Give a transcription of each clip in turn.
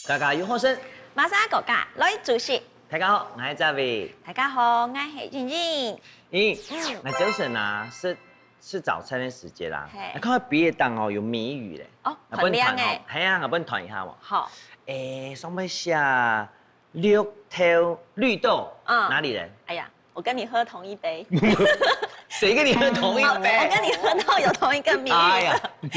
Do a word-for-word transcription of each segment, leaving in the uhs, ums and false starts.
家家有好食，馬上哥家來煮食。大家好，我係嘉偉。大家好，我係英英。咦，嗯，那早晨啊，是是早餐的時間啦。嘿。那看到畢業檔哦，有謎語嘞。哦，那不然團哦，很亮欸。係啊，那不然團一下嘛。好。誒，上面寫綠豆，綠豆，嗯，哪裡人？哎呀，我跟你喝同一杯。誰跟你喝同一杯？哦，我跟你喝到有同一個谜語。哎呀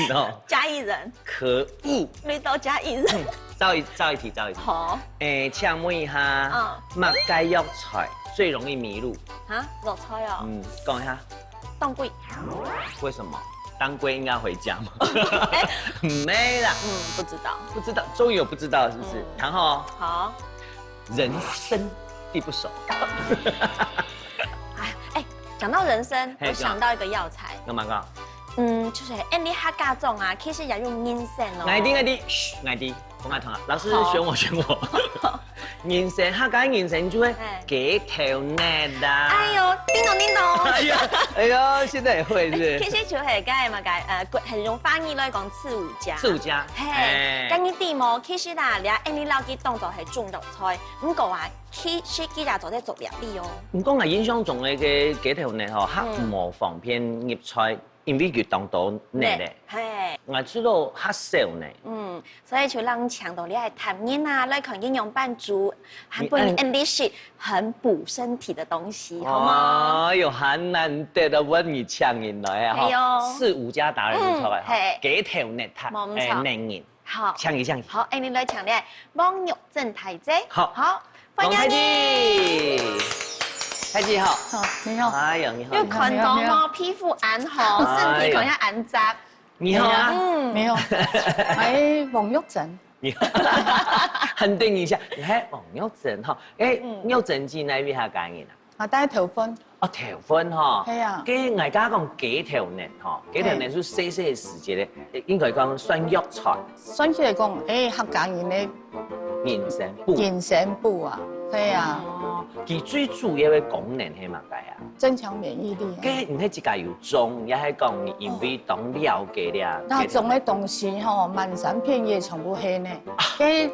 ，no。嘉義人。可惡。綠豆嘉義人。再一再一題，再一題。好。誒，請問一下，嗯，麼个藥材最容易迷路？啊，藥材哦。嗯，講一下。當歸。為什麼？當歸應該回家嗎？沒啦。嗯，不知道。不知道，終於有不知道了，是不是？嗯。然後哦，好。人生地不熟。哎，哎，講到人生，嘿，我想到一個藥材。講嘛講？嗯，就係𠊎俚客家庄啊，其實也有人參哦。𠊎知，𠊎知，噓，𠊎知，講𠊎聽啊。老師，好。選我，選我。人參，客家人參就係，嘿，雞頭乳啦。哎喲，叮咚叮咚。哎呀，哎呀，現在也會是不是？其實就係該麼个，呃，很用華語來講，刺五加。刺五加。嘿，嘿。該你知無？其實啦，這𠊎俚摎佢當做係中藥材，毋過啊， 其實佢也做得做料理哦。毋過𠊎印象中个雞頭乳吼，較，嗯，無方便入菜，因為佢當多乳咧。嘿。𠊎試著較少呢。嗯，所以就讓你嚐到這个淡仁啊，來看佢仰般煮，還分𠊎俚食很補身體的東西，好嗎？哎喲，還難得啊，分你請人來啊，吼。哎喲。刺五加達人出來，嗯，吼，嘿。雞頭乳，無錯。誒，乳仁。 好。請佢，請佢。好，𠊎俚來請這个王玉珍大姐。好。好，歡迎你。王大姐。大姐好。好，你好。哎呀，你好，你好。有看到無？你好，你好。皮膚恁好，哎呀。身體看起來恁扎。你好啊。嗯。你好。哎，王玉珍。你好。很等一下，你還王玉珍哈？哎，嗯。玉珍係哪位客家人啊？ 啊，戴頭份。哦，頭份吼。係啊。該𠊎家講雞頭乳吼，雞頭乳係細細个時節咧，應該講算藥材。算起來講，誒，客家人个人參補。人參補啊，係啊。哦，佢最主要个功能係麼个啊？增強免疫力啊。該你係自家有種，也係講你因為當了解了？哦，該種个東西吼，滿山遍野全部係呢。啊。該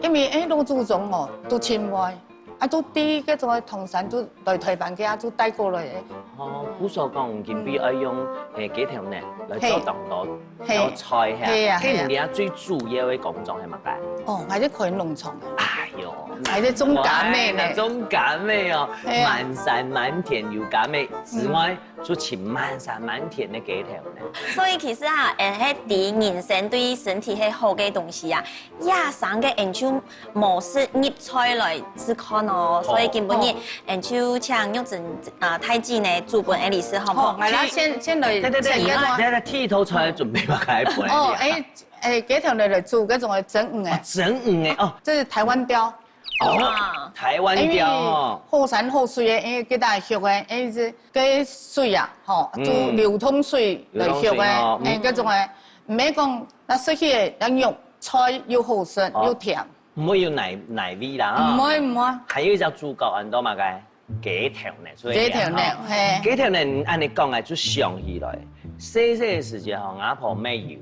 因為誒，老祖宗哦，都盡會。 啊，都知該種个唐山都來台灣个啊，都帶過來个。哦，故所講，今晡日愛用，嗯，誒，雞頭乳來做當多，嘿，道菜哈。嘿啊，嘿啊。該你這最主要个工作係麼个？哦，𠊎係開農場个。哎喲，𠊎係種柑仔呢。哇，種柑仔哦，嘿啊。滿山滿田有柑仔之外，嗯。 就盡滿山滿田个雞頭呢。所以其實啊，誒，係知人參對身體係好个東西啊，野生个𠊎就無試入菜來試看哦。好。所以今晡日，哦。𠊎就請玉珍，呃，大姐呢，煮分𠊎俚食，好無？好，𠊎來先，先來，對，對，對，先來。你來，你來，剃頭出來準備吧，開始。哦，誒，誒，雞頭來，來煮該種个蒸魚个。哦，蒸魚个，哦。這係台灣鯛。 哦，啊。台灣鯛哦。因為好山好水个，因為佢大畜个，因為係該水啊，吼，嗯。就流通水來畜个，流通水哦，嗯。誒，該種个，毋係講，該食起个，該肉菜又好食，哦。又甜。毋會有泥，泥味啦，哦。毋會，毋會。還有一隻主角，安到麼个？雞頭呢，所以啊，雞頭呢，吼。嘿。雞頭呢，恁樣講啊，就想起來，細細个時節吼，阿婆乜有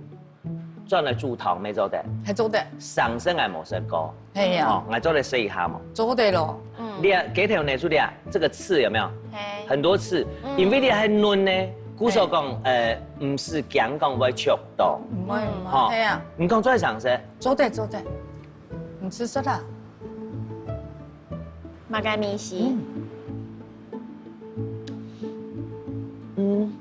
轉來煮湯乜做得？還做得。生食𠊎無食過。係啊。哦，𠊎做得試一下無？做得咯。嗯。你啊，雞頭呢，就你啊，這個刺有沒有？嘿。很多刺，嗯。因為你還嫩呢，故所講，嘿。呃，毋使驚講會嗆到。毋會，毋會，吼。係啊。你講做得生食？做得，做得。毋使食啦。 麼个味緒？嗯。嗯。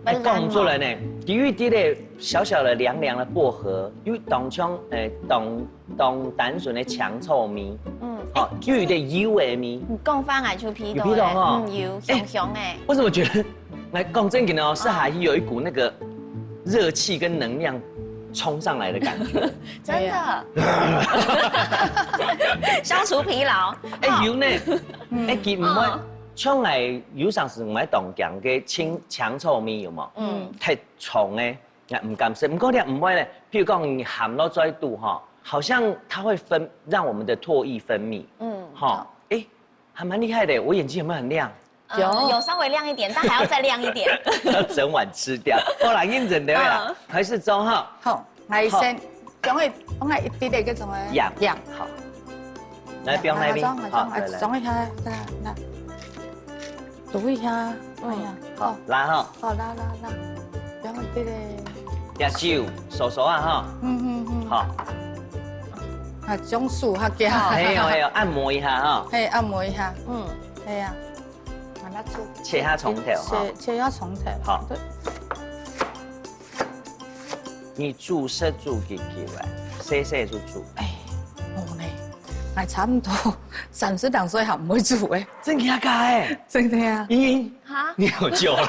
哎，講毋出來呢，有一點點小小的涼涼的薄荷，有當像，誒，當，當單純的青草味。嗯。哦，又有點柚仔味。你講法𠊎就鼻到了。有鼻到哦。嗯，有，哎，香香的。我怎麼覺得 來講正經的哦，這下有一股那個熱氣跟能量衝上來的感覺。真的。消除疲勞。哎，有呢。哎，佢毋會，嗯。像𠊎有當時𠊎當驚个青，青草味有無？嗯。太重个，𠊎毋敢食。毋過你毋會呢，譬如講你含落嘴肚吼，好像它會分，讓我們的唾液分泌。嗯。吼，哎，還蠻厲害的，我眼睛有沒有很亮？ 呃，有。有稍微亮一點，但還要再亮一點。要整碗吃掉。好啦，認真的啦，嗯。開始做哈。好，來先，好。放个放个一滴个搿種个鹽。鹽。好。來，放那邊。好，好，好，來，來。裝一下，來，來。煮一下，嗯。哎呀，好，好。辣哈。好，辣，辣，辣。放一滴个。這酒，熟熟啊哈。嗯，嗯，嗯。好。啊，種樹較驚。係哦，係哦，按摩一下哈。係，按摩一下。嗯。係啊。 切下蔥頭哈。切，切下蔥頭。好。對。你煮食煮幾久啊？細細就煮。哎，無呢，𠊎差毋多三十零歲還毋會煮誒。真的假的？真的啊。咦，哈？你好久了。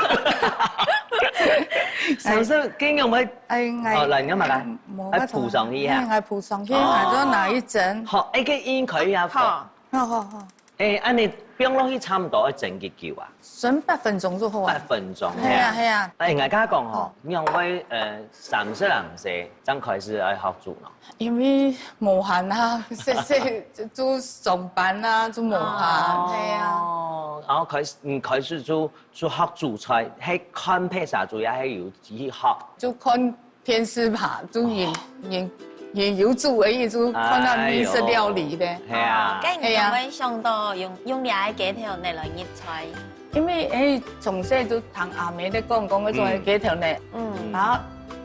三十，跟你有沒有？哎，哎，哦，來，你要嘛來？無，來鋪上去啊。哎，來鋪上去，哦。來做哪一層？好，哎，跟你可以啊。好。好，好，好。 誒，恁呢放落去差毋多愛蒸幾久啊？蒸八分鐘就好啊。八分鐘，係啊，係啊。係啊。誒，𠊎同你講吼，仰會呃三十零歲正開始愛學煮呢？因為無閒啊，細細就上班啊，就無閒，係啊。哦，然後開始，嗯，開始就就學煮菜，係看別儕煮，也係有去學。就看 電視吧，就人人人有煮个，就看到美食料理个。哎喲。係啊。該你仰會想到用用這个雞頭肉來入菜？因為誒，從細就聽阿姆咧講，講該種个雞頭肉，嗯。然後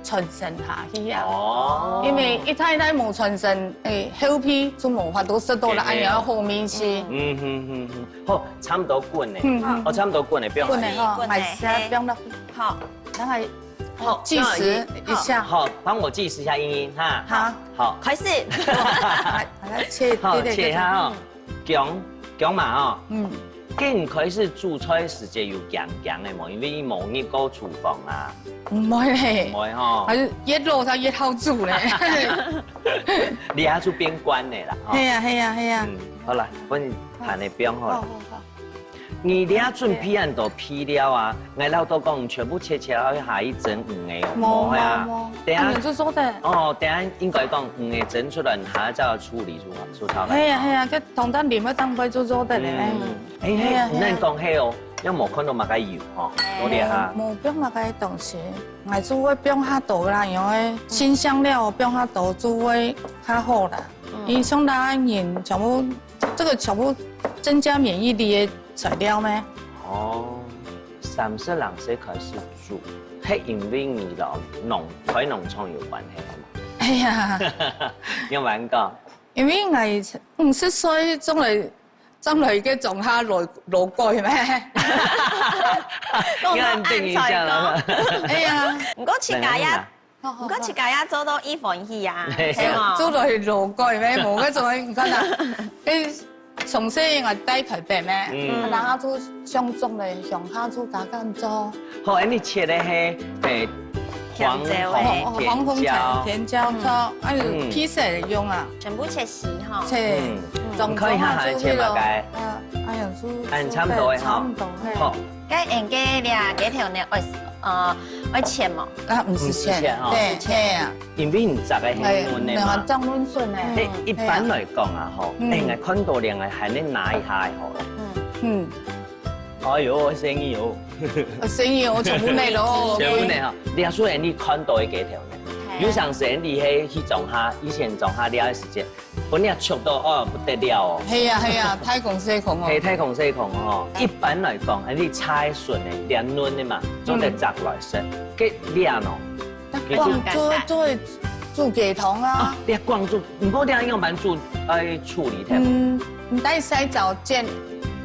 傳承下去啊。哦。因為一代一代無傳承，誒，後輩就無法度食到了，係，恁樣好味緒。嗯哼哼哼，好，差毋多滾咧，嗯嗯。哦，差毋多滾咧，不要緊。滾咧吼，滾咧，還是要放落去。好。 然後好，計時一下。好，幫我計時一下，茵茵哈。好。好。開始。來，來切，好，對，對，切哈哈。對。薑，薑嘛哈。嗯。該你開始煮菜時節有驚驚个無？因為你無入過廚房啊。毋會咧。毋會吼。還係越老佢越好煮咧。你還係變慣个啦，吼。係啊，係啊，係啊。嗯，好啦，分你盤个放好了。好，好，好。 你這準備恁多配料啊，𠊎老豆講全部切切好下去蒸魚个哦，無，無啊。無，無。等下，恁樣就做得。哦，等下應該講魚个蒸出來，下再處理出出炒飯。係啊，係啊，該通常淋个當歸就做得咧。嗯。誒，係啊，係啊。該你講係哦，也無看到麼个油吼，哎。多厲害。無，無放麼个東西，𠊎就會放較多啦，因為辛香料放較多就會較好啦。嗯。因為像咱人全部 這個全部增加免疫力个材料咩？哦，三十零歲開始煮，係因為你摎農開農場有關係係無？哎呀，仰般講？因為𠊎五十歲正來正來个莊下勞勞改咩？講到恁等一下啦。哎呀，毋過自家也 毋過自家也做到異歡喜啊，係無？做到去勞改咩？無該種，你看啊，誒，從細𠊎戴臺北咩，嗯。然後就想做咧，鄉下就敢敢做。好，恁呢切个係，誒，甜椒个。黃紅甜椒。哦，黃紅甜椒，嗯。做，還有披薩用啊。全部切絲吼。切，嗯。總你看一下還切麼个？呃，哎呀，就，哎，差不多个吼。差不多，嘿。好。 該𠊎个這雞頭呢，愛呃愛切無？啊，毋使切，毋使切吼。對，切啊。因為你炸个很嫩个嘛。哎，當嫩筍呢。誒，一般來講啊吼，嗯。誒，𠊎看到兩个還能拿一下个吼。嗯。嗯。哎喲，生意哦。呃，生意哦，全部賣咯。全部賣吼，這出來你看到个雞頭呢，嘿。有常時你係去莊下，以前莊下了个時節， 分人家捉到哦，不得了哦。係啊，係啊，大公細項哦。係，大公細項哦。一般來講，恁呢炸个筍呢，連嫩个嘛，做得摘來食。嗯。該這呢，其實光做，做，做雞湯啊。哦，這光做，毋過這仰般做，愛處理忒。嗯，你等洗燥，剪，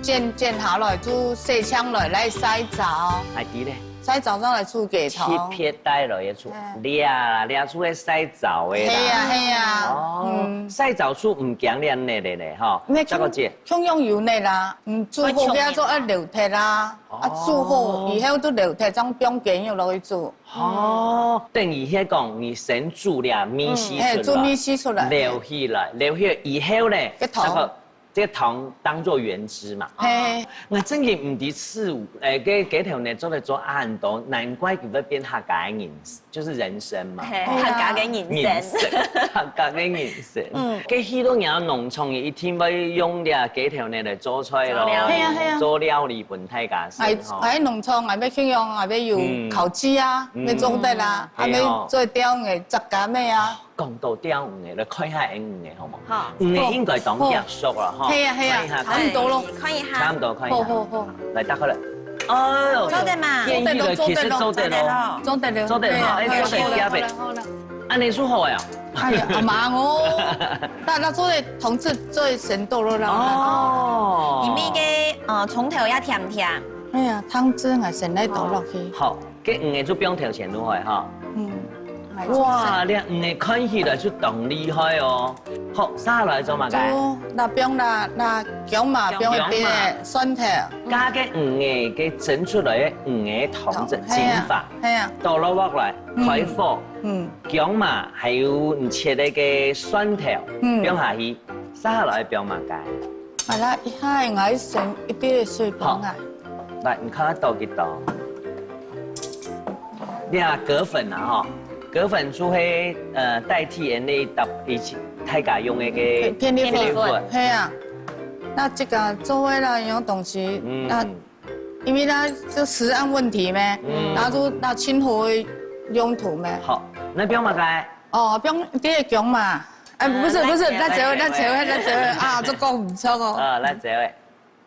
剪，剪下來，就洗淨來，來洗燥。還記得。 洗燥正來煮雞湯。切片帶來个出，嗯。這啦，這出个洗燥个啦。係啊，係啊。哦，嗯。洗燥出毋驚這嫩个咧，吼。毋係，這個姐。共，共樣有嫩啦，嗯，煮好个做愛留忒啦，哦。啊，煮好以後都留忒，正放雞肉落去煮。哦，等於係講，你先煮這味緒出來，嗯，係，煮味緒出來。留起來，留起來以後咧，該湯。這個 這个湯當作原汁嘛。嘿。𠊎真个毋知食，誒，該雞頭呢，做得做恁多，難怪佢會變客家个人，就是人參嘛。嘿，哦。客家个人參。人參，客家个人參。嗯。該去到人家農場，一定會用這雞頭呢來做菜咯。做料理。係啊，係啊。做料理分大家食，哎，吼。哎，農場，哎，愛去用，哎，愛有，嗯。烤雞啊，嗯。愛做得啦，嗯。哎喲。哎，愛做掉个雜乾个啊。講到釣魚仔，來看一下魚仔好無？好。魚仔應該當遽熟了哈。好。係啊，係啊，看一下，差不多咯。看一下。差不多，看一下。好，好，好。來，打開來。哦，做得嘛。建議的其實做得咯。做得咯。做得哈，哎，做得夾的。好了，好了，好了。恁樣就好了。哎呀，好忙哦。那，那做得同志做得先到了啦。哦。裡面个，呃，蔥頭也甜甜。哎呀，湯汁啊，先來倒落去。好。 該魚仔就放頭前就好哈。嗯，哇，這魚仔看起來就當厲害哦。好，續下來做麼个？就那放那，那薑嫲，薑嫲。放一點蒜頭。加該魚仔，該蒸出來个魚仔湯汁，湯，係啊，精華，係啊。倒落鑊來，嗯。開火。嗯。薑嫲還有你切个該蒜頭，嗯。放下去，續下來放麼个？好啦，一下𠊎先一滴水放啊。好。 來，你看下倒幾多？這河粉啊，吼，河粉就係，呃，代替𠊎俚搭一起大家用个該片栗粉。片栗粉。係啊，那這個做味道用東西，嗯。那因為呢，就食安問題咩，嗯。那就那清火用途咩。好，那放麼个？哦，放這個薑嫲。哎，不是，不是，辣椒，辣椒，辣椒啊，這個毋錯哦。啊，辣椒。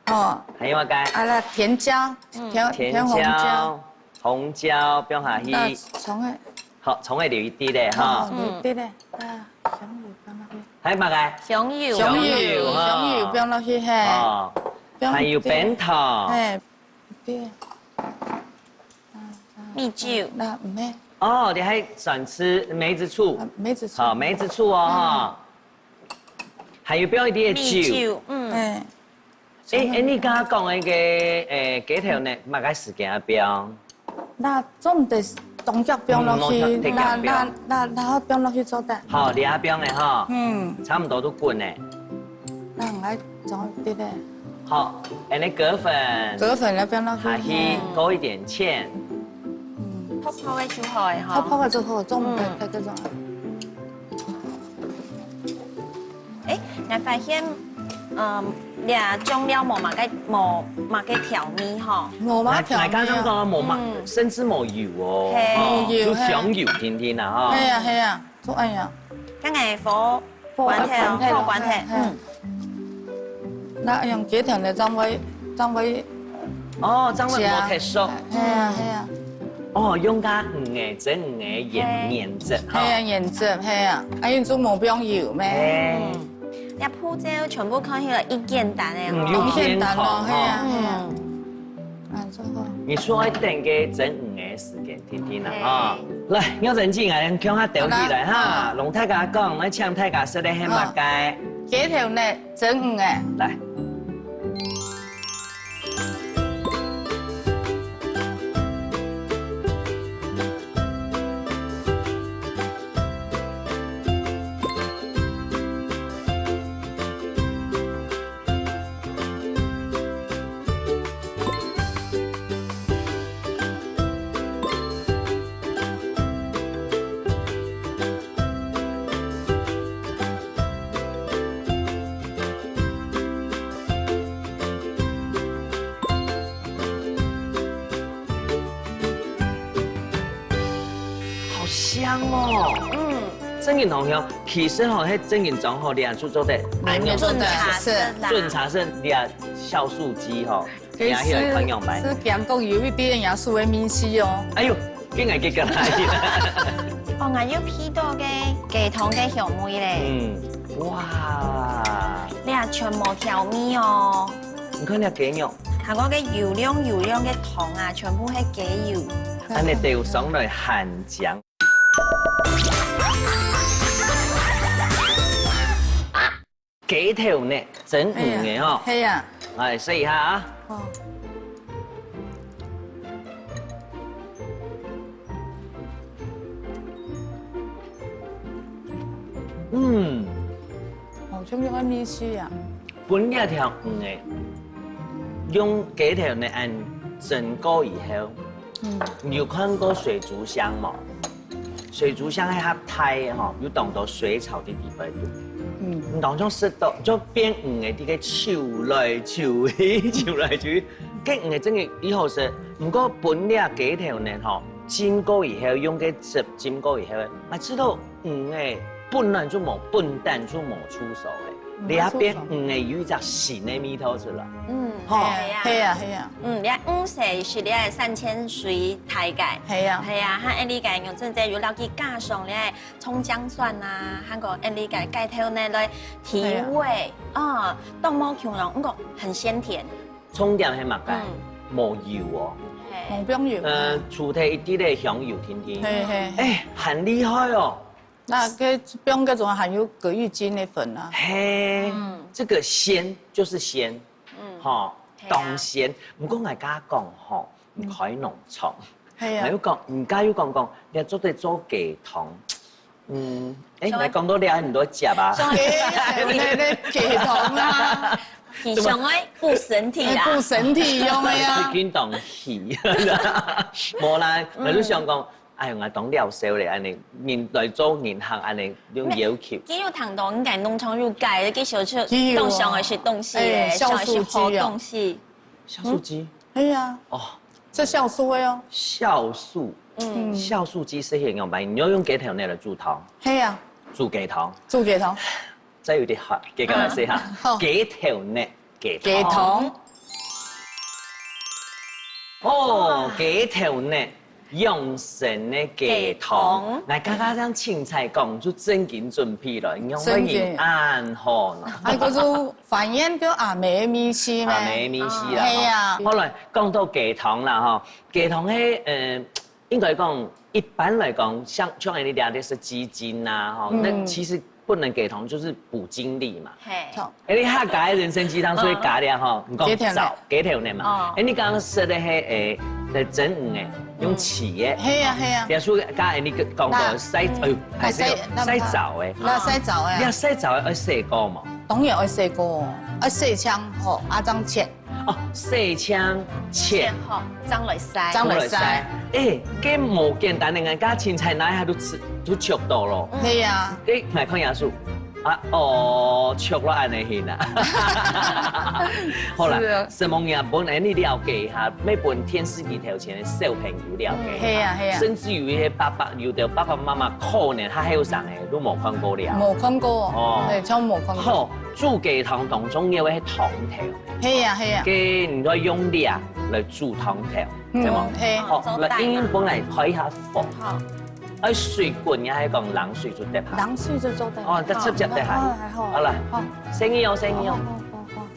哦。還有麼个？啊，那甜椒，嗯。甜，甜甜紅椒。椒，紅椒放下去。那蔥仔。好，蔥仔留一滴咧，哈。哦，留一滴咧。啊，香油放落去。還有麼个？香油。香油，香油，哈。香油放落去，嘿。哦。放一滴。還有冰糖。嘿，一滴。蜜酒。那，毋係。哦，你還喜歡吃梅子醋？啊，梅子醋。好，梅子醋哦，哈。嗯。還有放一滴个酒。米酒，嗯。嘿。 誒，誒，你剛剛講个該，誒，雞頭呢，麼个時間愛放？那總得當遽放落去，嗯，當遽，當遽放。那，那，那，那放落去做得。好，你愛放个吼。嗯。差不多都滾了。那𠊎裝一滴咧。好，恁樣河粉。河粉要放落去。下去勾一點芡。嗯。泡泡个就好个吼。泡泡个就好，總毋得嗯。太，太重。 誒，𠊎發現，嗯，這醬料無麼个，無麼个調味吼。無麼个調味啊。𠊎，𠊎剛剛講無麼，嗯。甚至無油哦，係。吼，無油，就香油定定啊，吼。係啊，係啊，就恁樣。該𠊎火關忒，火關忒，火關忒，係，係。嗯。那用雞頭呢，正會，正會哦，正會無忒熟。係啊，係啊。 哦，用該魚仔，蒸魚仔原，嘿。原汁，哈。係啊，原汁，係啊，啊，因為就無放油咩。嘿。嗯，這步驟全部看起來已簡單个，嗯，吼。又健康，當簡單咯，係啊，吼。係啊。嗯。啊，做好。你就愛等該蒸魚仔个時間，定定啊，嘿。哈。來，楊珍姊，𠊎共下兜起來，哈，好啦。好。摎大家講，𠊎請大家食个係麼个？好。雞頭呢？ 蒸魚仔。來。好香哦！嗯。真个當香，其實吼，係真个裝好了，就做得，嗯，恁樣就做得，準茶色啦。準茶色，你看酵素雞吼， 其實，你還有看樣板。係講有一點酵素个味緒哦。哎喲，今日結果來了。哦，𠊎有鼻到該雞湯个香味咧。嗯，哇。這全無調味哦。你看這雞肉。還過該油亮油亮个湯啊，全部係雞油。恁樣兜上來還香。 雞頭呢，蒸魚仔吼。係啊。來，試一下啊。哦。嗯。哦，像有个味緒啊。本來條魚仔，用雞頭呢，恁蒸過以後， 嗯。你有看過水族箱無？水族箱係較大个吼，有當多水草在裡背肚。嗯。你當像食到，就變魚仔在該泅來泅去，泅來泅去。該魚仔真个已好食，毋過本來雞頭呢吼，浸過以後，用該汁浸過以後，𠊎試著魚仔本來就無，本旦就無出手个，嗯，這下變魚个有一隻新个味道出來。嗯，吼。係啊，係啊，係啊。嗯，這魚係食這个三千水大个。係啊。係啊，還有這个用正在有落去加上這个蔥薑蒜啊，還有這个雞頭呢來提味，啊，都無共樣，毋過很鮮甜。重點係麼个？嗯。無油哦。係。無放油。呃，除忒一滴个香油定定。係，係，係。哎，還厲害哦。 該个放該種還有葛玉金个粉啊。嘿，嗯。這個鮮就是鮮，嗯。吼，係啊。當鮮。毋過𠊎家講吼，嗯。毋可以弄重。係啊。𠊎又講，人家又講講，你做得做雞湯。嗯，哎，像𠊎來講到這，你都接啊。像𠊎，哎，那，那雞湯啊。你像𠊎顧身體啦。哎，顧身體用个呀。已經當虛。無啦，嗯。𠊎就想講， 哎喲，𠊎當了解咧，恁呢，人來做人客，恁呢用要求。佢有聽到，應該農場有改，佢小時候，佢有啊。當想愛食東西咧，哎，想愛食好東西。酵素機哦。酵素機？嗯。哎呀，哦。這酵素的哦。酵素，嗯。酵素機係用麼个？你要用雞頭肉來煮湯？係啊。煮雞湯。煮雞湯。 這有點好，給各位試一下。嗯，好。雞頭肉，雞湯。雞湯。哦，雞頭肉，養生个雞湯。雞湯。來，剛剛這樣清彩講，就正經準備了，你看正經。恁好呢。哎，可是還原到阿姆个味緒咩？阿姆个味緒啦，係啊。吼。好來，講到雞湯啦，吼，雞湯係，呃， 應該講，一般來講，像，像你這樣的是雞精啊，吼，嗯。那其實不能雞湯，就是補精力嘛。係。好。哎，你還加人參雞湯，所以加了吼，你講燥，雞頭肉嘛。哦。哎，你剛剛說的係，哎，那蒸魚哎，用煠的。係啊，係啊。比如說，剛才你講到曬，哎呦，還係有曬燥的。那曬燥的啊。你要曬燥的，愛洗過嘛？當然愛洗過，愛洗淨好，啊，正切。 哦，洗淨切。切好，正來曬。正來曬。哎，這無簡單个，人家清彩拿一下都切，都切到咯。係啊。哎，來看下手。啊，哦，切到恁呢形啊。好啦，係啊。承蒙你啊，分你了解一下，每本電視機頭前个小朋友了解一下。嗯，係啊，係啊。甚至有一些爸爸，有的爸爸媽媽可能較後生个，都無看過了。無看過，哦。對，全無看過。好，煮雞湯當中有个湯頭。 係啊，係啊。該你愛用這來煮湯頭，嗯，對無？係。好，來，做湯啊。英英本來開一下火。好。愛水滾，也係講冷水就得哈？冷水就做得。哦，這直接得哈。好，好，好。好了。好。生意哦，生意哦。好，好，好，好。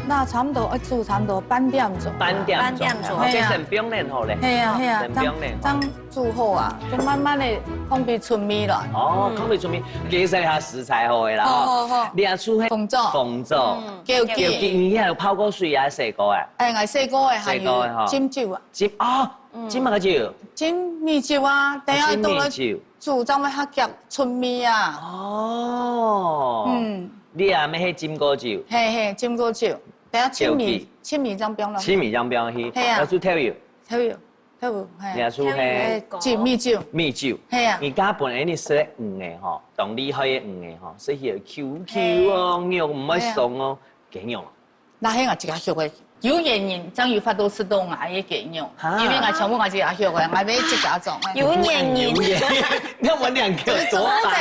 那差不多愛煮差不多半點鐘。半點鐘。半點鐘。哦，這先放冷好咧。係啊，係啊。先放冷好。當，當 煮好啊，就慢慢个放佢出味來。哦，嗯。放佢出味，介紹一下食材好个啦。好，好，好。你愛煮係紅棗。紅棗。嗯。枸杞。枸杞，你還有泡過水啊，洗過啊？哎，𠊎洗過个，還有洗過个吼。浸酒啊。浸，哦，嗯。浸麼个酒？浸米酒啊，等下倒落去煮，浸米酒。正會較出味啊。哦。嗯。你也係浸過酒？嘿，嘿，浸過酒。等下浸米，枸杞。浸米正放落去。浸米正放落去，嘿啊。然後就豆油。豆油。 豆油，嘿。你也係，嘿。哎，浸米酒。米酒。嘿啊。你家本來你食魚个吼，當厲害个魚个吼，所以Q Q哦，嘿。肉毋會鬆哦，嘿啊。雞肉啊。那係𠊎自家畜个，有緣人正有法度食到𠊎个雞肉，哈。因為𠊎全部𠊎自家畜个，𠊎買自家種个。有緣人。有緣，你看我兩個多巴，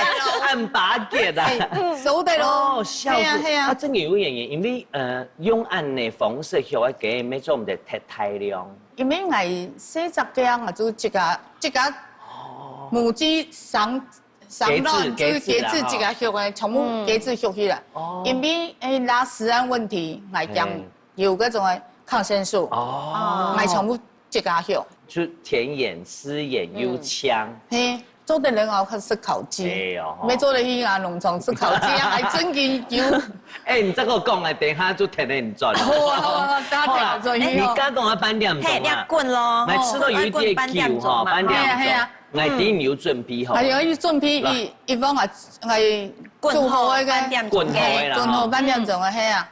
按巴結啊。哎，嗯，熟的咯。哦，酵素。嘿啊，嘿啊。啊，真个有緣人，因為，呃，用恁呢方式畜个雞，愛做毋得忒大量。 因為𠊎細隻个啊，𠊎就自家，自家哦。母雞生，生卵，雞子，就是雞子自家畜个，雞子啦，吼。全部雞子畜起來。嗯。哦。因為，哎，那食安問題，𠊎講嘿。有該種个抗生素，哦。𠊎全部自家畜。就田園、私園又強。嗯。嘿。 做得人哦，食烤雞。哎喲，吼。沒做得去啊，農場食烤雞啊，還真个有。哎，你再給我講啊，等一下就天天轉。好啊，好啊，大家等下轉去哦。好啦，你剛講啊，半點鐘啊。嘿，你要滾咯。來，食到有一點久吼，哦，要滾半點鐘嘛。半點鐘。嘿啊，嘿啊。來，嗯。第一你有準備吼。還有，有準備，來。一，一碗啊，來，滾好，煮好个，半點鐘。滾好个啦，滾好，吼。半點鐘个，嘿啊。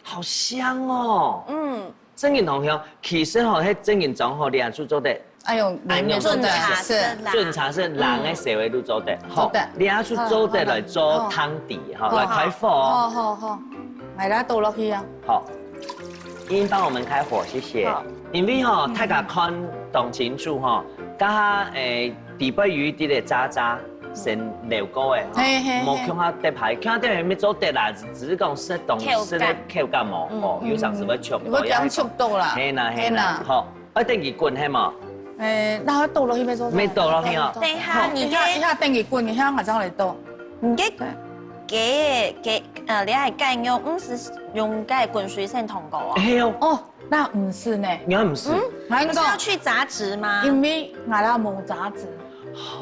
好香哦。嗯。正經同香，其實吼，該正經裝好，你也就做得。哎喲，哎喲，準茶色啦。準茶色，冷个燒个都做得。嗯。好，做得。你也就做得來做湯底，好，好，來開火哦。好，好，好。來啦，倒落去啊。好，英英幫我們開火，謝謝。好。因為吼，嗯。大家看當清楚吼，剛剛，誒，底背有一點點渣渣，先燎過个，吼，嘿，嘿，無共下搭配，共下搭配乜做得啦，只係講適當，口感。適當口感無，吼，嗯。有常時會嗆到，會驚嗆到啦。嘿啦，嘿啦，嘿啦。吼，愛等佢滾，係無？誒，該倒落去乜做得？乜倒落去哦。等一下，好。你个，一下，一下等佢滾，一下𠊎正來倒。你个，對。雞，雞，呃，你个雞肉毋係用該滾水先燙過哦？嘿哦。哦， 該毋係呢。你看毋係？嗯？𠊎講，不是要去雜質嗎？因為𠊎兜無雜質。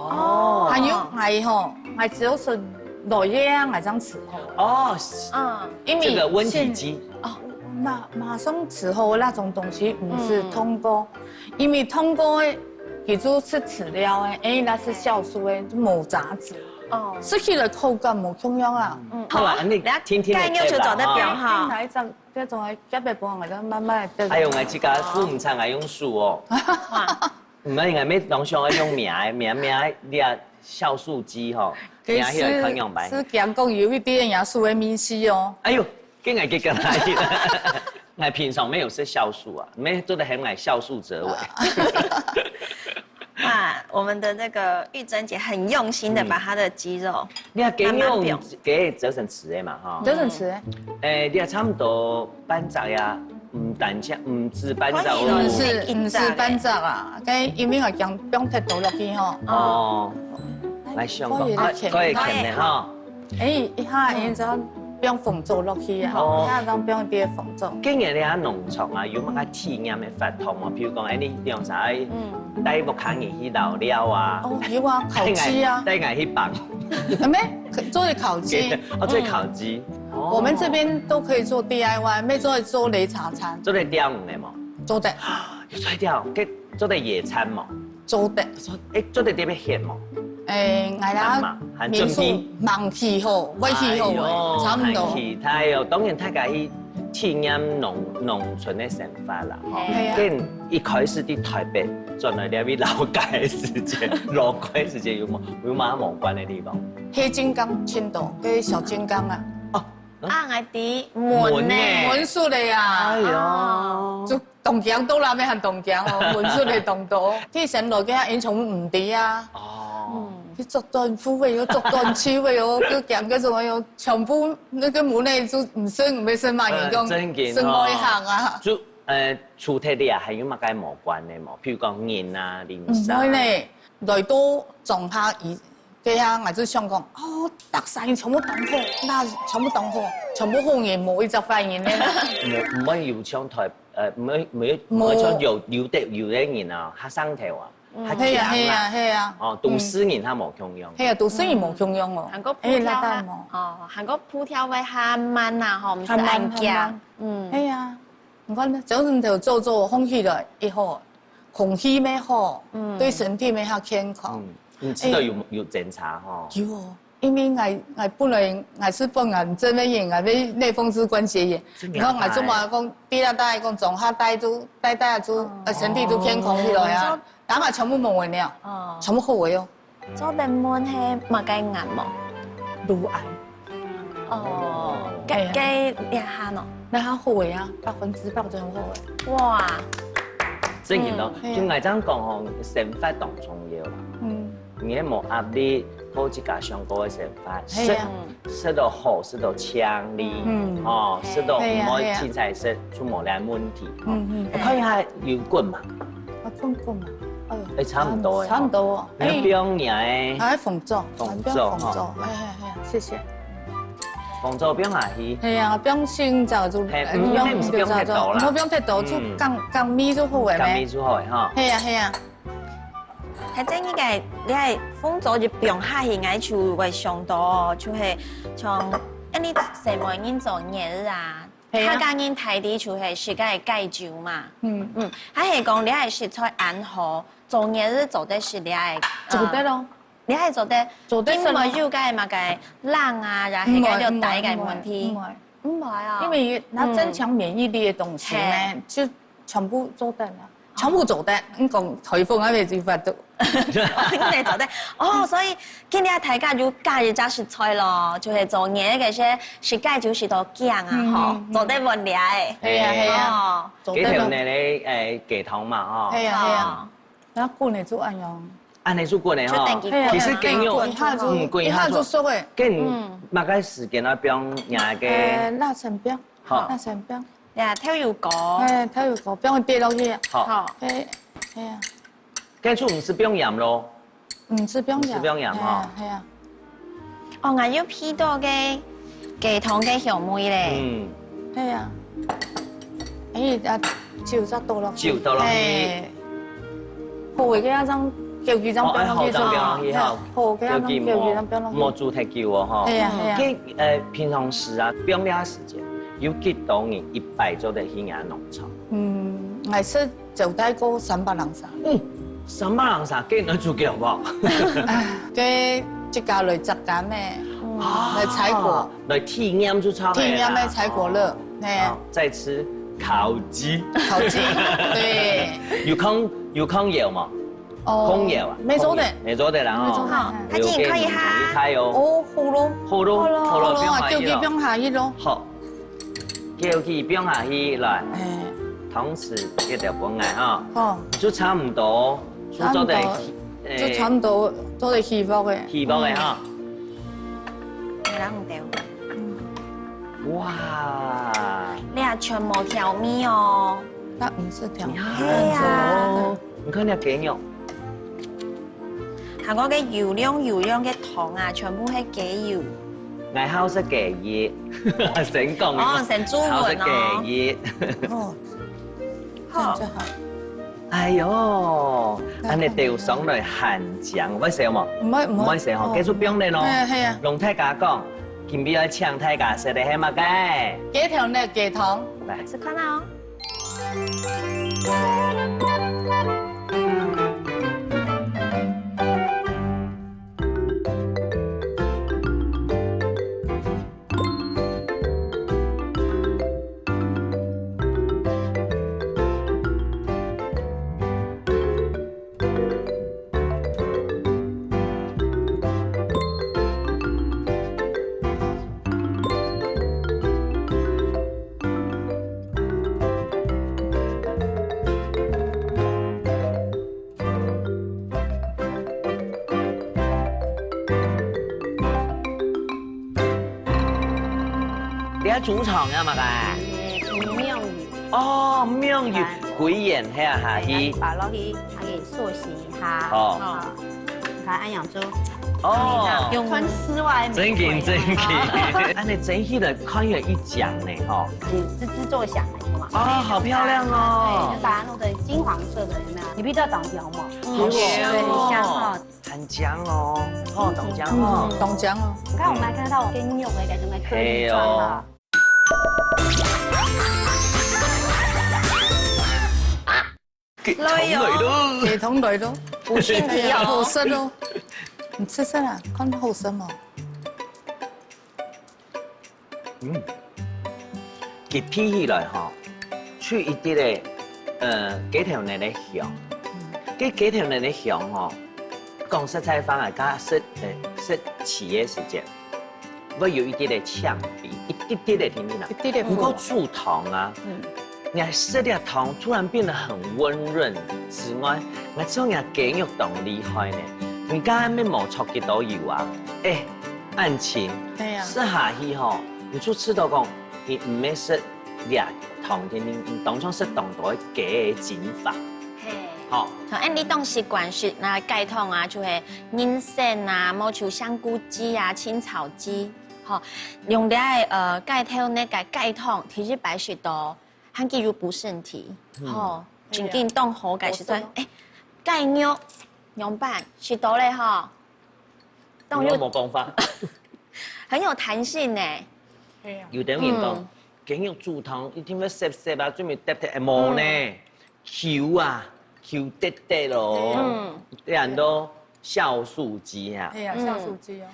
哦。還有𠊎吼，𠊎只有食落葉啊，𠊎正伺候。哦，嗯。因為這個溫體雞。現，哦。馬，馬上伺候个那種東西，毋係燙過，嗯。因為燙過个，佢就係飼料个，誒，該係酵素个，就無雜質。哦。食起來口感無共樣啊。嗯。好啦，好，你聽聽就知啦，該肉就做得放哈。啊。哪一張 這種个夾个飯，𠊎就慢慢个。哎喲，𠊎自家煮毋成，𠊎用手哦。哇。毋係，𠊎乜當想愛用麵个，麵，麵个，你啊，酵素雞吼，其實麵个彼個看樣般。係講講有一點酵素个味緒哦。哎喲，跟𠊎結个來。𠊎平常乜有食酵素啊，乜做得喊𠊎酵素哲偉。啊。 哇，我們的那個玉珍姐很用心的把她的雞肉，嗯。你看雞肉，慢慢煸。雞肉做成豉个嘛，吼。做成豉个。誒，你看差不多半隻呀，毋單淨，毋止半隻哦。可以了，毋係，毋係半隻啊，該因為𠊎驚放忒多落去吼。哦，來，來，想講，可以，啊，可以，可以。可以的吼。 誒，一下，嗯。誒，就放紅棗落去啊，哦。一下就放一點紅棗。今日你在農場啊，有麼个體驗个活動無？比如講，誒，你兩儕，嗯。帶屋下人去遶寮啊，哦，有啊，烤雞啊。帶𠊎，帶𠊎去放。有沒有？做烤雞。哦，做烤雞。嗯。哦。我們這邊都可以做D I Y，乜做，做擂茶餐。做得釣魚个無？做得。有做得釣，該做得野餐無？ 做得。誒，做得特別鹹無？誒，𠊎啦，還嘛，還準備。民宿，蠻氣候，會氣候的，哎喲，差不多。很期待哦。當然，大家去體驗農，農村个生活啦，吼。嘿。係啊。跟一開始在台北轉來這位老家个時間，老家个時間有無，有麼个無關个地方？黑金剛青島，該小金剛啊。哦，啊，𠊎知，門呢。門呢。門樹个啊。哎喲。哦。就 當驚到啦，乜還當驚哦，聞出來當多。天神落个啊，因全部毋知啊。哦。嗯。去捉短褲个喲，捉短褲个喲，就驚該種个喲，全部那個門內就毋識，毋識麼人講，呃，正經哦。係外行啊。就，呃，除忒這啊，還有麼个無關个無？譬如講人啊、鄰舍啊。毋會呢，來到莊下以 該下𠊎就想講，哦，逐儕全部當好，該全部當好，全部好人，無一隻壞人个啦。毋，毋會有像台，呃，毋會，毋會，毋會像有，有的，有的人啊，較上頭啊，嗯。較強啊。係啊，係啊，係啊。哦，都市人較無共樣。係啊，都市人無共樣哦。嗯。還過步調啊，哎，那當然哦。哦，還過步調會較慢啊，吼，毋係恁遽。較慢，較慢。嗯。係啊，你看呢，朝晨頭做做，空氣了以後， 空氣乜好，嗯。對身體乜較健康。嗯，你知道有，哎。有檢查吼？有哦，因為𠊎，𠊎本來𠊎係本癌症个人，𠊎被類風濕關節炎。真的假的？然後𠊎就嘛講，第二代講，總下代就，代代就，哦。呃，身體都健康起來啊。哦。然後全部無問了，哦。全部好了喲。 做得問係麼个癌無？乳癌。哦，該，哎呀。該這下呢？該下好个啊，百分之百就好个。哇。正經咯，嗯。就𠊎這樣講吼，生活當重要啦。嗯。你係無壓力，過自家想過个生活，係啊。食，食到好，食到靚麗，嗯。吼，食到毋好凊彩食，係啊，係啊。就無麼問題，吼。嗯，嗯。看一下有滾嘛。 啊，滾滾啊，哎喲，哎，差毋多哎，差毋多哦。你放你个，哎，紅棗，紅棗，紅棗，吼。哎，哎，哎，謝謝。紅棗放下去。係啊，放先就，嘿，哎，嗯，毋使放忒多啦。毋好放忒多，就，嗯。降，降味就好个咩。降味就好个吼。係啊，係啊。還真應該，你看紅棗一放下去，𠊎就會想到，就係像，哎，你細妹人做月子啊， 係啊。客家人大體就係食該个雞酒嘛。嗯。嗯，還係講你係食菜恁好，做月子做得食這个，呃，做得咯。你係做得，做得食咯。因為有該麼个冷啊，也係該條帶个問題。毋會，毋會，毋會。毋會啊。因為佢增強免疫力个東西呢，嗯。嘿。就全部做得了。 全部做得，你講颱風還袂有法度。應該做得。哦，所以今日大家就加一隻食材咯，就係做月个時節，食雞酒食到驚啊，嗯，吼，嗯，嗯。做得問了誒。係啊，係啊。哦。做得咯。雞頭呢，誒，雞湯嘛，吼。係啊，係啊。哦。該滾个就恁樣。恁樣就滾个吼。就等佢滾啊。其實雞肉，係啊，係啊。嗯，滾一下就，一下就熟个。跟麼个時間愛放若个？呃，辣椒粉，好。辣椒粉。呀，豆油膏。哎，豆油膏，放一滴落去啊。好。好。哎，哎呀。該就毋使放鹽咯。毋使放鹽。毋使放鹽哈。係啊，係啊。哦，𠊎有鼻到个雞湯个香味咧。嗯。係啊。哎，啊，酒再倒落去。酒倒落去。哎。好个，該樣枸杞正放落去就好。哦，哎，好，正放落去，好。好，該樣枸杞正放落去。枸杞無，無煮忒久哦，吼。係啊，係啊。該，呃，平常時啊，放這時間，有幾多人一擺做得去人家農場？嗯，𠊎識 招待過三百零儕。嗯，三百零儕，該能煮幾好無？啊，該自家來摘柑个，啊，來採果。來體驗就差不多啦。體驗个採果樂，哦。嘿。啊，再吃烤雞。烤雞，對。有控，有控窯無？哦，控窯啊？無做得。無做得啦，吼。無做得。哦，佢已經可以哈。有給你們一台哦。哦，好咯。好咯，好咯，好咯，好咯，放下去咯。就佢放下去咯。好。 枸杞放下去來，哎。湯匙這條分𠊎哈。好。就差毋多，就做得起，差毋多，哎，就差毋多做得起鑊个。起鑊个哈。嗯。來，紅豆。嗯。哇。這全無調味哦。該毋使調味。你看這哦，係啊。你看這雞肉。 還過該油亮油亮个湯啊，全部係雞油。𠊎好食雞翼，先講哦，先注文哦。好食雞翼。哦，好。這樣就好。哎喲，恁樣豆上來還靚，會食無？毋會，毋會。毋會食吼，哦。繼續放咧咯。係啊，係啊。同大家講，今晡日愛請大家食个係麼个？雞湯呢，雞湯。來。試看啊哦。 你愛煮湯啊嘛該？廟宇。哦，廟宇，哎。歸園遐下去。哎，擺落去，還可以塑形。 下。哦。哦。你看恁樣做。哦。用穿絲襪的玫瑰。真緊，真緊。恁樣蒸起來看起來一講呢，吼。嗯，吱吱作響的，有嗎？哦，好漂亮哦。對，就把它弄得金黃色的，有沒有？你不知道長條嗎？好香哦。對，很香哈。很香哦，哦，當香哦。嗯，當香哦。你看，我們還看到雞肉的那種顆粒狀哈。嘿哦。 雞湯來咯。雞湯來咯。補身體哦。好食咯。你食食啊，看好食無？嗯，佢鼻起來吼，就一滴个，呃，雞頭奶个香。嗯。該雞頭奶个香吼，講實在話啊，佮食，呃，食雞个時節， 會有一滴个嗆味，一滴滴个甜甜啦。一滴个苦。毋過煮湯啊，嗯。你還食這湯突然變得很溫潤之外，𠊎知你雞肉當厲害呢。你剛才沒無著幾多油啊？哎，恁清，對啊。食下去吼，你就知道講，你毋係食這湯甜甜，你當像食當多个雞个精華。嘿。吼。像恁樣當習慣食該雞湯啊，就係 人參啊，無就香菇雞啊、青草雞，吼，用這个，呃，雞頭奶个雞湯，第一擺食到，還幾有補身體，嗯。吼，真緊當好个食材。哎呀，好食哦。哎，雞肉仰般食到咧吼，當有，你有無講法？很有彈性呢。對啊。有等於講，嗯。雞肉煮湯一定會澀澀啊，最尾澀澀，哎，無呢。嗯。 Q啊，Q忒忒咯，嗯。這安到酵素雞啊。係啊，酵素雞哦。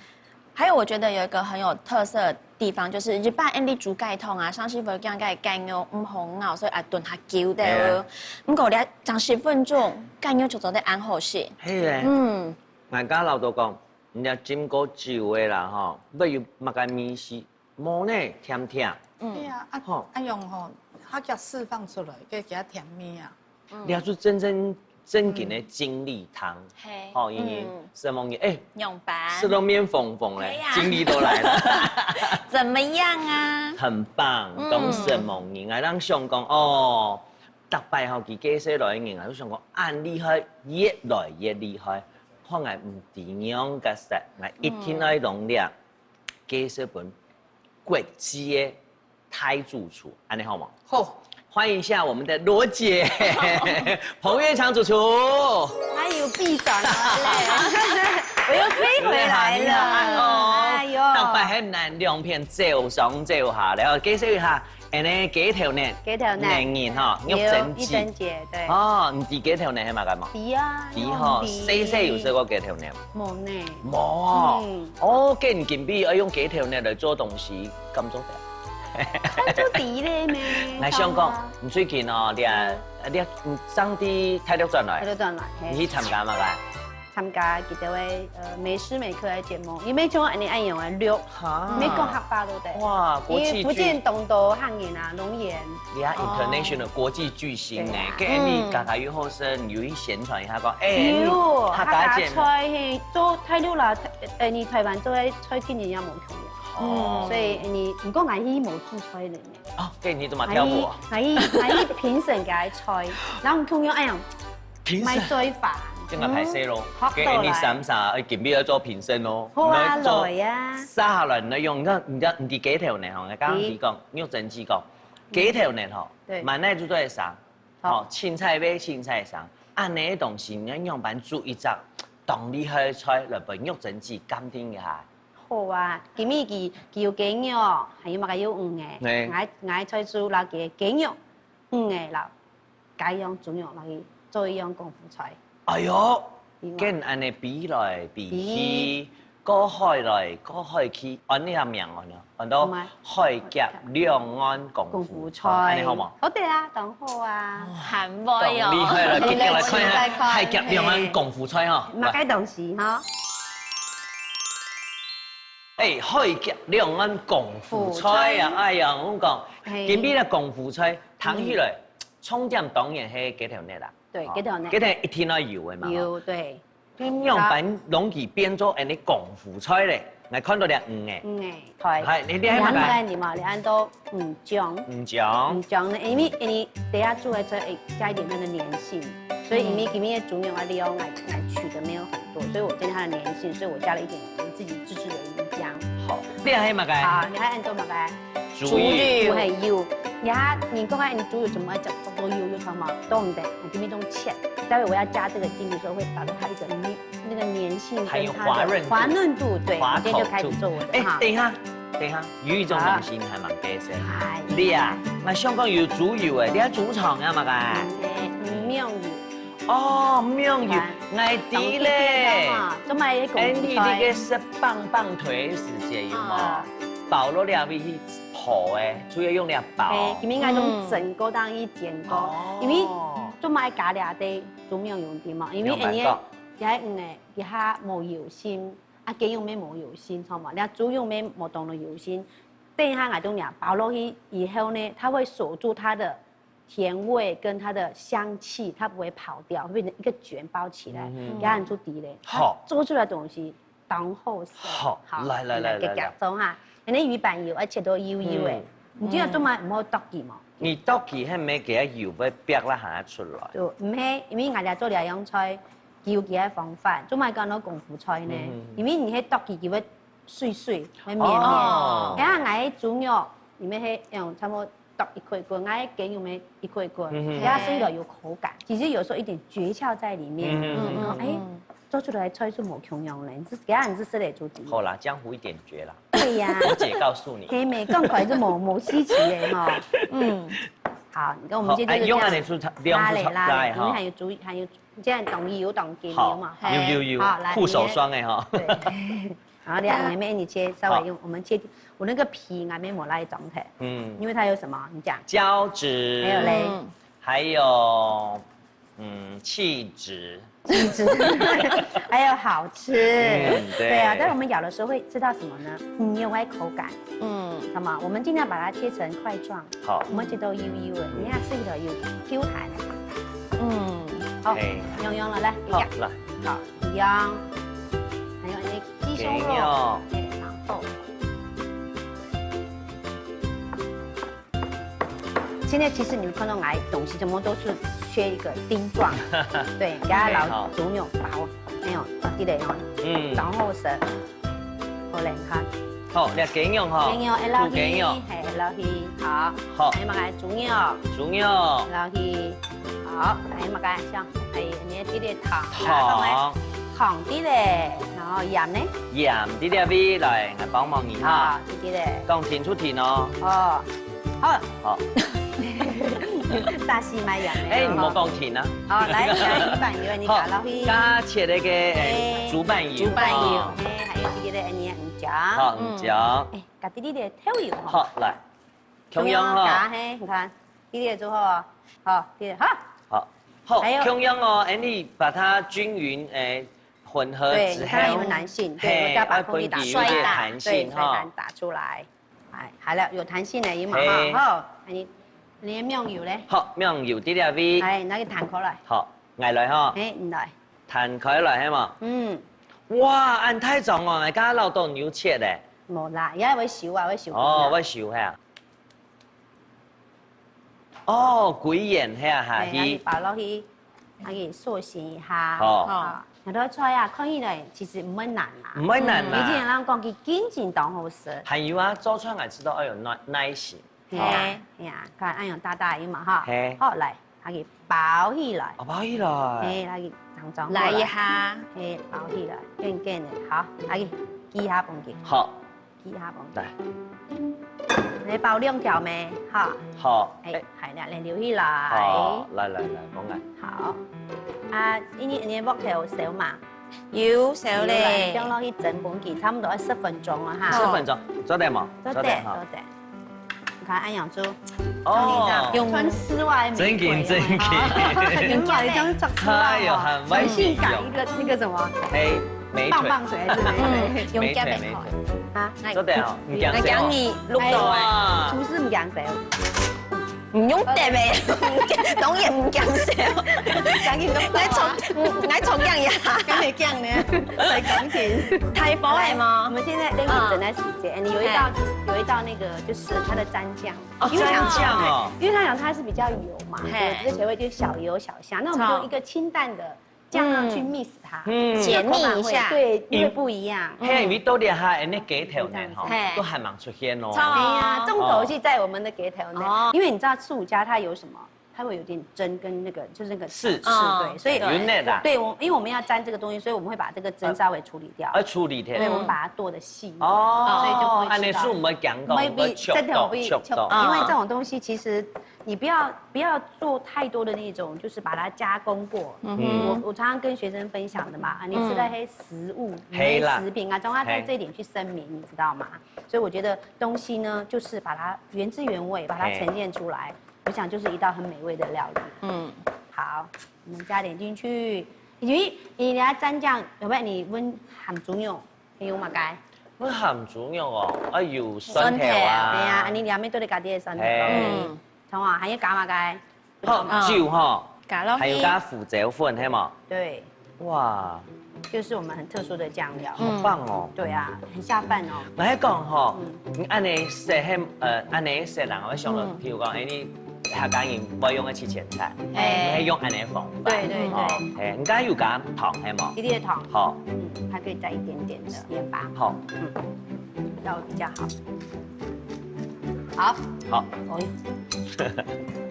還有，我覺得有一個很有特色的地方，就是一般恁樣煮雞湯啊，常時會講該雞肉毋好熬，所以愛燉較久个。係啊。毋過你愛蒸十分鐘，雞肉就做得恁好食。係咧。嗯。𠊎家老豆講，人家浸過酒个啦吼，會有麼个味緒？ 無呢，甜甜。嗯。對啊，啊，吼。啊用吼，客家釋放出來，个其他甜味啊。嗯。你還是真正正經个精力湯。嘿，吼，因為承蒙你，哎，仰般？食到面紅紅咧，精力都來了。怎麼樣啊？很棒，當承蒙你。𠊎正想講，哦，逐擺吼，佢介紹來个人，𠊎就想講，恁厲害，越來越厲害。看𠊎毋知仰結煞，𠊎一定愛用這介紹分國際个大主廚，恁呢好無？好，歡迎一下我們的羅姐，彭月常主廚。哎呦，閉上了嘞，我又飛回來了。你好，你好，哎呦。哎呦，大概很難兩片走上走下，然後介紹一下，恁呢雞頭呢，雞頭呢，男人哈，玉珍姐。玉珍姐，對。哦，你知雞頭呢係麼个無？知啊，知吼，細細有食過雞頭呢？無呢。無哦。嗯。哦，跟今晡日愛用雞頭呢來做東西，敢做得？敢做得咧咩？𠊎想講，你最近哦，你啊，你啊，你上去大陸轉來，大陸轉來，嘿。你去參加麼个？參加佢兜个呃美食美客个節目，因為像恁呢恁樣个錄，哈，你講客話都得。哇，國際巨，因為福建當多客人啊，龍岩。你啊，international國際巨星呢，跟你家家有好生，有去宣傳一下講，哎，有，客家節目。客家菜嘿，做大陸啦，呃，你台灣做个菜，跟人家無共樣。哦。所以你，毋過𠊎去無煮菜个呢。哦，跟你怎麼挑我？𠊎去，𠊎去評審个菜，然後共樣，哎呀，評審。賣最煩。這個歹勢咯，嗯，學到來。給你三三，哎，今晡日愛做評審咯。好啊，來啊。殺下來，你用，你看，你看，你知雞頭呢，吼，剛剛你講，玉珍姐講，雞頭呢，吼，對。滿哪煮做得生，吼，凊彩買凊彩生，恁呢个東西，你愛仰般煮一隻當厲害个菜來分玉珍姐鑑定一下？ 好啊，今晡日佢，佢有雞肉，還有麼个有魚个。𠊎，𠊎再煮摎佢个雞肉、魚个摎雞樣豬肉落去做一樣功夫菜。哎喲，跟恁呢比來比去，過海來過海去，安呢个名安呢，安到海峽兩岸功夫菜，安呢好無？好得啊，當好啊。還會哦。當厲害了，今日來看一下海峽兩岸功夫菜哈。麼个東西哈？ 哎，海峽兩岸功夫菜啊！哎呀，𠊎講，今晡日个功夫菜，聽起來，重點當然係雞頭肉啦。對，雞頭肉。雞頭肉一定愛有个嘛。有，對。仰般容易變做恁呢功夫菜咧？𠊎看到這魚仔。魚仔，對。係，你，你係麼个？你看到魚漿。魚漿。魚漿呢，因為，因為等下煮个時候，哎，加一點它的黏性，所以因為今天的豬肉的量，來，來取的沒有很多，所以我增加它的黏性，所以我加了一點我們自己自製的魚漿。好，你還有麼个？好，你還愛做麼个？豬油。豬油。你看，你講啊，你豬油怎麼愛講多油？有湯嗎？都毋得，我今天都切，待會我要加這個進去的時候，會把它一個黏，那個黏性跟它的還有滑潤度。滑潤度，對，滑口度。我今天就開始做我的哈。哎，等一下，等一下，有一種東西你還蠻 你啊，𠊎想講有豬油誒，你愛豬腸啊嘛个？毋係，毋係用油。哦，毋係用油，𠊎知咧。做麼个功夫菜？你這個食棒棒腿个時節有無？包落這位去烰誒，主要用這包。係，佢應該用蒸過，當然煎過，因為做麼个加這个都毋係用油嘛，因為因為這下無油性。 啊，雞肉乜無油性，著無？你豬肉乜無當多油性。等一下，𠊎同你包落去以後呢，它會鎖住它的甜味跟它的香氣，它不會跑掉，會變成一個捲包起來，給它很出底嘞。好，做出來的東西當好食。好，來來來來來，夾夾中哈，你魚板油愛切到幼幼誒，你這樣做嘛，毋好剁佢嘛。你剁佢，係毋係佢个油會煏啦，還出來？就毋係，因為𠊎這做兩樣菜。 佢有佢个方法，做麼个講到功夫菜呢？因為你係剁佢，佢會碎碎，會綿綿。哦。然後𠊎个豬肉，你們係用差不多剁一塊一塊，𠊎个雞肉乜一塊一塊，嗯哼。然後所以有口感。其實有時候一點訣竅在裡面。嗯哼。然後，哎，做出來菜係無共樣嘞，你係，等下你係試來做主。好啦，江湖一點訣啦。對呀。我姐告訴你。係咩，講起來係無，無稀奇的哈。嗯。好，你看我們今天就這樣。好，哎，用恁樣出菜，用出菜，拉嘞，拉嘞，來哈。因為還有豬，還有 你這樣當油當緊油嘛，哈。有有有，好，來，護手霜哎哈。對。然後兩個妹妹，你切，稍微用，我們切，我那個皮，𠊎乜無拿來裝忒。嗯。因為它有什麼？你講。膠質。還有嘞？嗯。還有，嗯，氣質。氣質。還有好吃。嗯，對。對啊，但是我們咬的時候會吃到什麼呢？牛肉的口感。嗯。好嗎？我們盡量把它切成塊狀。好。我們切到幼幼的，你看吃起來有Q彈。嗯。好，嘿。用用了，来，一个。好，來。好，一样。还有那个鸡胸肉，鸡肉。对，然后。现在其实你们看到来东西全部都是切一个丁状，对，给它老嘿，好。猪肉包，没有，这个哦，嗯。然后是好，来看。好，你看鸡肉吼，鸡肉，哎，落去，猪鸡肉。嘿，落去，好。好。还有么个猪肉，猪肉。落去。 好，来，么个像，哎，你这个糖，糖。糖滴嘞，然后盐呢？盐滴嘞，喂，来，我帮忙你哈。好，滴滴嘞。讲清楚点哦。哦，好。好。大西买盐的。哎，你莫讲甜啊。好，来，加一半油，你好，加落去。加切那个，哎，哎，竹瓣油。竹瓣油，哦。哎，还有滴滴嘞，哎，你胡椒。好，胡椒。哎，加滴滴嘞豆油哈。好，来。 共樣吼。共樣加嘿，你看，滴滴就好哦。好，滴滴，好。好，好，还有共樣哦，哎，你把它均勻，哎，混合之后，对，你看有弹性，对，嘿，我再把空气打出来。要分佢有點彈性哈。对，所以弹，打出来。哎，好了，有弹性了，有嘛哈，嘿。好，哎，你，你的面油嘞？好，面油滴滴喂。哎，拿个弹开来。好，𠊎來哈。哎，你来。弹开来，系嘛？嗯。哇，恁大张哦，𠊎刚刚老豆牛切嘞。无啦，也会熟啊，会熟。哦，会熟哈。 哦，歸圓係啊，下去。哎，拿去包落去，拿去塑形一下。好。啊，很多菜啊，看起來其實毋會難啊。毋會難啊。嗯，而且人講佢緊緊當好食。還有啊，做菜愛知道愛有耐，耐心。係啊，係啊，看，哎喲，大大一嘛哈。嘿。好，來，拿去包起來。哦，包起來。嘿，拿去當中。來一下。嘿，包起來，捲捲的，好，拿去，擠下放去。好。 幾下磅。來。你包兩條咩？哈。好。哎，哎。係啦，你留起來。好，來，來，來，放來。好。啊，因為你个鑊頭燒嘛。有，燒咧。有啦，你放落去蒸分佢，差不多要十分鐘了哈。十分鐘，做得無？做得，做得哈。做得。你看，恁樣做。哦。用穿絲襪的玫瑰，正經，正經。有沒有？原來這樣穿絲襪哦，哎喲，很，很性感，一個，那個什麼？嘿，美腿。棒棒腿還是美腿？嗯，用夾的。美腿，美腿。 啊，做得哦，毋驚燒哦。𠊎驚你熝到欸。哇。廚師毋驚燒。毋用夾欸，當然毋驚燒。驚你熝到啊。來重，嗯，來重講一下。驚你驚呢，才講起。大火係嗎？我們現在練習整在時間，你有一道，嗯。有一道那個就是它的蘸醬，哦，因為它，蘸醬哦。因為它講它是比較油嘛，嘿。對，這個調味就小油小蝦，那我們就一個清淡的 這樣去 mix 它，嗯。解膩一下。口感會，對，因為不一樣。嘿，因為到這下，恁呢雞頭呢，吼，嘿。都還蠻出現哦。著哦。哎呀，重頭戲在我們的雞頭呢，哦。因為你知道赤虎蝦它有什麼？它會有點針跟那個，就是那個刺，刺，哦，對，所以，對。有那啦。對，我，因為我們要沾這個東西，所以我們會把這個針稍微處理掉。要處理掉。對，我們把它剁得細一點，哦，所以就不會吃到。恁呢就毋會驚到，maybe，毋會嗆到，真的會嗆到。嗆到，因為這種東西其實 你不要，不要做太多的那種，就是把它加工過。嗯哼。我，我常常跟學生分享的嘛，啊，你吃的那些食物，嗯。那些食品啊，嘿啦。總要在這一點去聲明，嘿。你知道嗎？所以我覺得東西呢，就是把它原汁原味，把它呈現出來，嘿。我想就是一道很美味的料理。嗯。好，我們加點進去，因為你，你要蘸醬，要不然你溫鹹豬肉。 你用麼个？𠊎鹹豬肉哦，啊，有蒜頭啊。蒜頭。對啊，恁呢兩面都得加點蒜頭。嘿。嗯。同啊，還要加麼个？好，嗯。酒吼，加落去。還有加胡椒粉，係無？對。哇。就是我們很特殊的醬料。好棒哦。對啊，很下飯哦。𠊎還講吼，嗯。你恁呢食，呃，恁呢食人會想到，嗯。譬如講，哎，你 客家人會用个七千菜，哎。你係用恁呢个方法，對，對，對。哦，嘿，你剛才有加糖係無？一滴的糖。好。嗯，還可以再一點點的鹽巴。好。嗯，這樣會比較好。好。好。哦。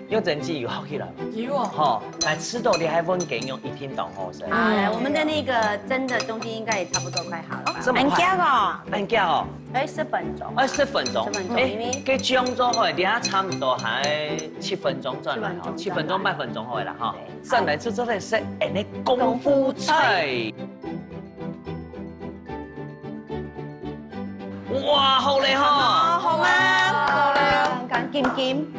用蒸汽有好起來嗎？有哦。好，來，赤豆你還問雞肉一定當好食。好，來，我們的那個蒸的東西應該也差不多快好了吧？哦，這麼快？恁遽哦。恁遽哦。 哎，十分鐘。哎，十分鐘。十分鐘，哎，因為該醬做好，等下差不多還七分鐘轉來吼，七分鐘轉來。七分鐘、八分鐘好了哈。對。上來就做得食恁呢功夫菜。哇，好嘞哈！好嗎？好嘞。看金金。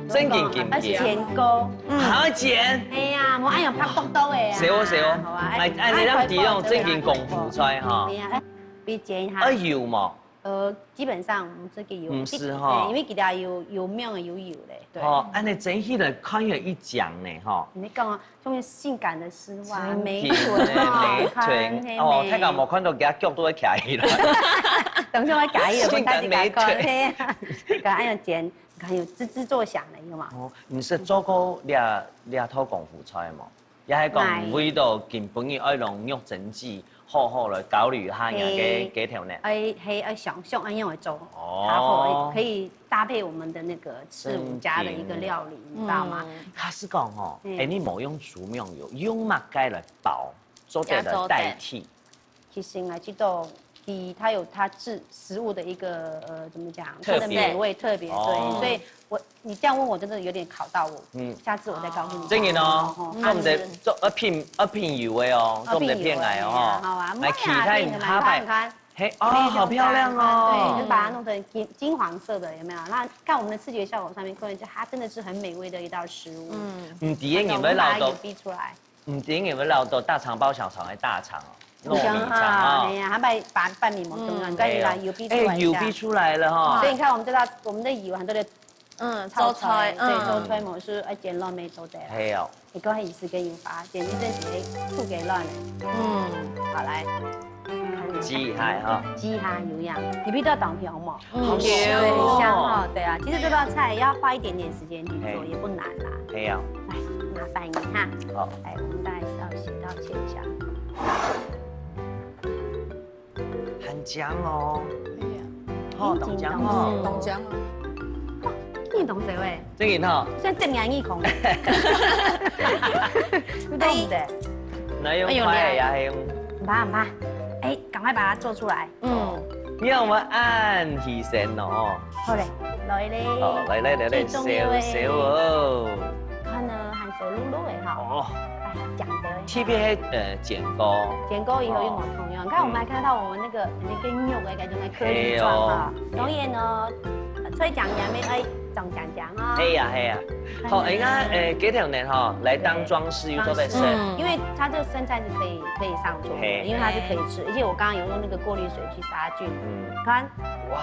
正經金金。而且高。嗯。還要煎。哎呀，我哎呀，拍多多的啊。是哦，是哦。好啊，哎，哎，你讓弟兄正經功夫菜哈。哎呀，哎，比煎哈。哎，有嘛？呃，基本上我们这个有，毋係吼。对，因为其他有，有名的有有嘞，对。哦，恁樣整起來看起來一講呢，吼。你講啊，中间性感的絲袜，真美腿，的，美腿。看，嘿，哦，美。大家無看到佢腳都會徛起來。等一下會徛起來，性感美腿。我帶你看，嘿啊，看，哎呀，剪，看有吱吱作響的，有嘛？哦，你係做過這，這套功夫菜無？ 也係講，為到今晡日愛同玉珍姐好好來交流一下你个，係，个頭呢。愛，係，愛想像恁樣來做，哦。然後可以搭配我们的那个赤五加的一个料理，你知道吗？嗯。佢係講吼，嗯。哎，你無用豬肉油，用麼个來包，做得來代替？ 其实呢，这道底它有它制食物的一个呃怎么讲，它的特别。美味特别，对，哦。所以我你这样问我，真的有点考到我，嗯。下次我再告诉你。真的哦，哦，做毋得，做，愛品，愛品油的哦，做毋得騙人哦。好啊，來期待你下擺。你看，嘿，哦，好漂亮哦。对，就把它弄成金金黄色的，有没有？那看我们的视觉效果上面，客人就它真的是很美味的一道食物。嗯。毋知个人會老到，把油逼出来。 毋知你有冇留到大腸包小腸个大腸哦，糯米腸哦。哎呀，他把，把拌米膜中央，你看，你看，油逼出来一下。哎，油逼出來了哈。所以你看，我们这道，我们的油很多的嗯，泡菜，做菜，对，嗯。做菜模式，哎，煎肉没做得啦。係哦。你刚才也是跟油发，简直这几个吐给乱了。嗯。好，来。 試一下哈。試一下有影，你味道當香嘛？嗯，好香哦。对，香哈，对啊。其实这道菜要花一点点时间去做，嘿。也不难啦。係啊。来，麻烦你哈。好。来，我们大概稍微斜到线下。很香哦。对呀。哦，當香哦。嗯，當香哦。哇，你懂谁喂？ 正經吼。算正眼一孔。你懂不得？那用筷呀，還用？很怕很怕。哎，赶快把它做出来。嗯。你看我恁犧牲哦。好嘞，來嘞。哦，來來來來，最重要的。燒燒哦。看呢，還燒漉漉的哈。哦。哎，講的。特別係，呃，煎過。煎過以後又無同樣。你看，我们还看到我们那个，那个肉的感觉，那顆粒狀哈。係哦。當然呢，呃，脆醬也没，哎， 中獎獎哦。係啊，係啊。好，哎，那，呃，雞頭呢，吼，來當裝飾又做得食。嗯。因為它這個生菜是可以，可以上桌的，嘿。因為它是可以吃，而且我剛剛有用那個過濾水去殺菌。嗯。看。哇。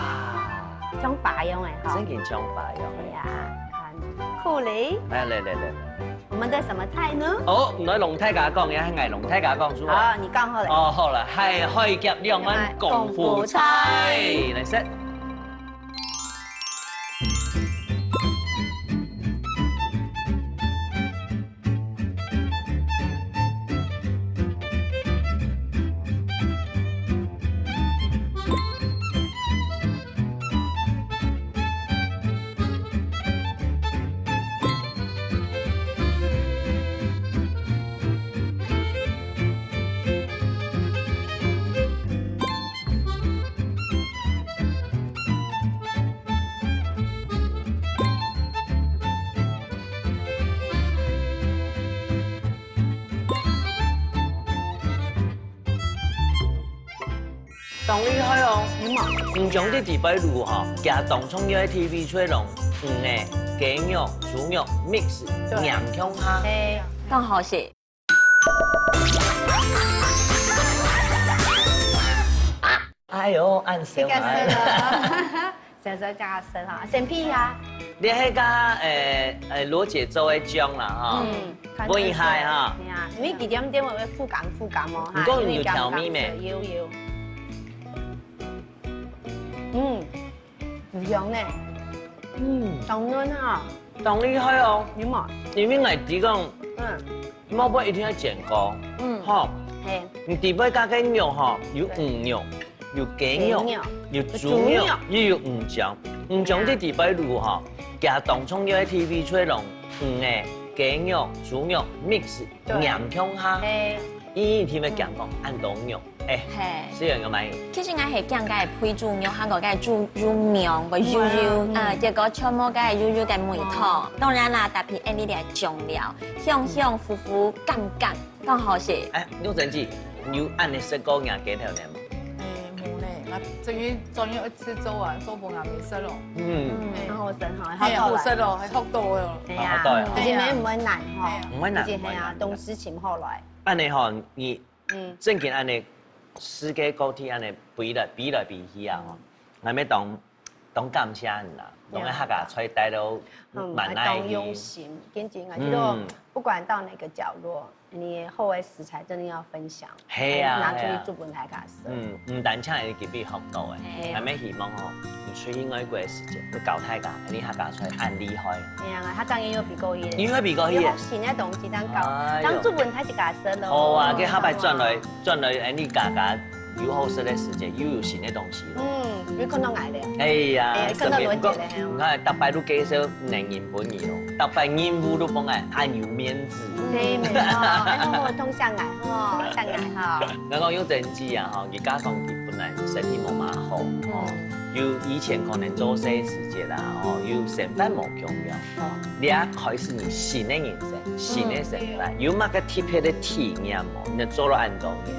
像白用哎，哈。真个像白用哎。哎呀，看，酷嘞。來，來，來，來。我們的什麼菜呢？哦，來同大家講，也係愛同大家講出來。好，你講好了。哦，好了，海，海峽兩岸功夫菜，功夫菜。來食。 當厲害哦！有嘛？毋講這禮拜六哈，佢當重要个T V菜咯，魚仔、雞肉、豬肉mix，對。黏共下。嘿。當好食。 哎喲，恁燒啊！這個是了，小時候叫他生哈，生屁呀。你那個，呃，呃，羅姐做个醬啦，哈。嗯，很厲害哈。對呀，因為佢點點會，會苦甘苦甘哦，哈，毋過有調味咩？因為剛剛有，有。嗯，有香呢。嗯。當嫩哈。當厲害哦。有嘛？因為𠊎知講，嗯。 莫不一定愛煎過。嗯。吼，嘿。你底背加个肉吼，有魚肉，有雞肉，雞肉，有豬肉，有豬肉。又有魚醬。魚醬這底背滷吼，佢當重要个T V菜咯，魚仔、雞肉、豬肉mix，對。黏共下。嘿。伊一定會講講，嗯。恁多肉。 哎，嘿。雖然个買。其實𠊎係驚該配豬肉，還過該豬，豬肉，个油油，嗯。呃，結果全部該油油个味道。哦。當然啦，搭配恁呢个醬料，香香、苦苦、甘甘，當好食。哎，玉珍姐，你有恁呢食過人家雞頭呢無？哎，無呢，𠊎最近專業一次做啊，做飯也沒食咯。嗯。嗯，哎。很好食哈，嘿，好食咯，還學到了。哎呀，好食哦。其實沒，毋會難哈，哎呀。毋會難，其實，哎呀，毋會難。東西請後來。恁呢吼，你 嗯。正經恁呢，世界各地恁呢比來，比來比去啊，吼。嗯。𠊎乜當當感謝你啦，當个客家菜帶到滿哪去。當用心，真正啊，這个不管到哪个角落，你好个食材真的要分享，係啊，拿出去煮分大家食。嗯，毋單淨係你今日學到个，𠊎乜希望吼，你出去外國个時節，你教大家，你客家菜恁厲害。係啊，客家人有比過去，你有比過去，有新个東西當教，當煮分大家食咯。好啊，該下擺轉來轉來，哎，你家家 有好食个時節，又有新个東西咯。嗯，又看到𠊎了。哎呀，哎，看到羅姐了。你看，逐擺都介紹男人分你咯，逐擺任務都分𠊎，恁有面子。對，沒錯，哎，好好，通常𠊎，吼，像𠊎吼。𠊎講用真濟啊，吼，佢家講佢本來身體無麼好，吼，有以前可能做事時節啦，吼，有生活無共樣，你也開始你新个人生，新个生活，有麼个特別个體驗無？你做了恁多年。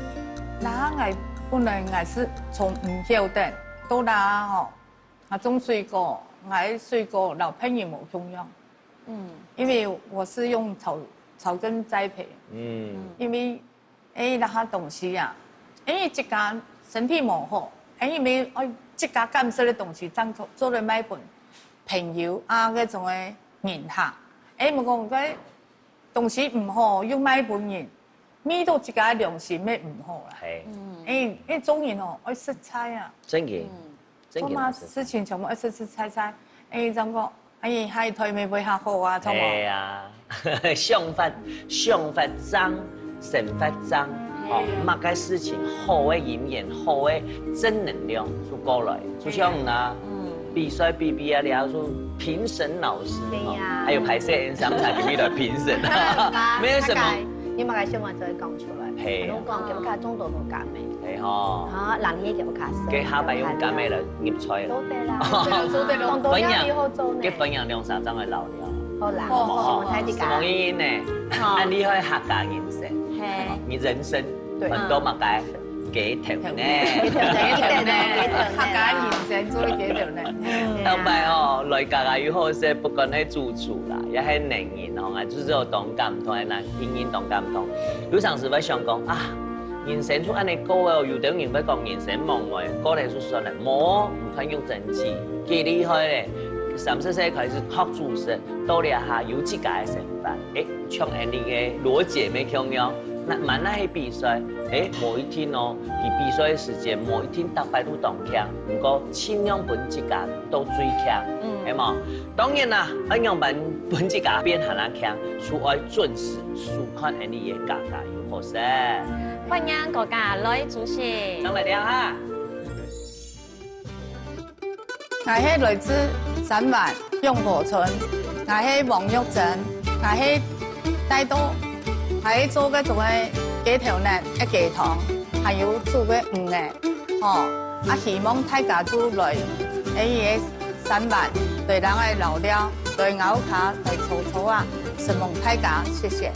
那𠊎本來𠊎係從毋曉得，到那吼，𠊎種水果，𠊎水果摎別人無共樣。嗯，因為我是用草草根栽培，嗯，因為哎，那下東西啊，哎，自家身體無好，哎，因為哎自家感受个東西，正做做得賣分朋友啊，該種个人客，哎，無講該 東西毋好，又賣分人，搣到自家良心乜毋好啦。係，嗯，因為做人吼，愛實在啊。真个，真个，做麼事情全部愛實實在在。哎，正講，哎，下一代乜會較好啊，著無？係啊，想法想法正，生活正，吼，麼个事情好个因緣，好个正能量就過來。 就像啊，比賽比比啊，了就評審老師，對呀，還有拍攝，三才比比的評審，沒有什麼。你麼个想法就會講出來，係，攏講給我看中國無感美，係吼，啊，人也給我看，給下擺用感美來入菜了，都對啦，都對啦，當多料理好做呢，給分享兩三張來老聊，好啦，好好，我太厲害，什麼意義呢？恁厲害客家人生，係，你人生很多麼个 雞頭呢，雞頭呢，客家人生做雞頭呢。逐擺哦，來客家有好食，不管係主廚啦，也係男人吼，啊，就係有當感動，那人人當感動。有常時會想講啊，人生就恁呢過哦，有兜人會講人生無味，過了就算了，無，你看用真濟，幾厲害咧！三十歲開始學煮食，到這下有自家个生活，誒，像恁呢个羅姐妹共樣。 那滿哪去比賽，誒，無一定哦，佢比賽个時節無一定逐擺都當慶，毋過盡量分自家到最慶，係無？當然啦，愛仰般分自家變還較慶，就愛準時收看𠊎俚个家家有好食。歡迎大家來支持。上來聽哈。 𠊎係來自三灣永和村，𠊎係王玉珍，𠊎係大肚，𠊎係做該種个雞頭呢，个雞湯，還有煮个魚仔，吼，啊，希望大家就來，誒，三灣，來同𠊎尞尞，來𠊎屋下來坐坐啊，承蒙大家，謝謝。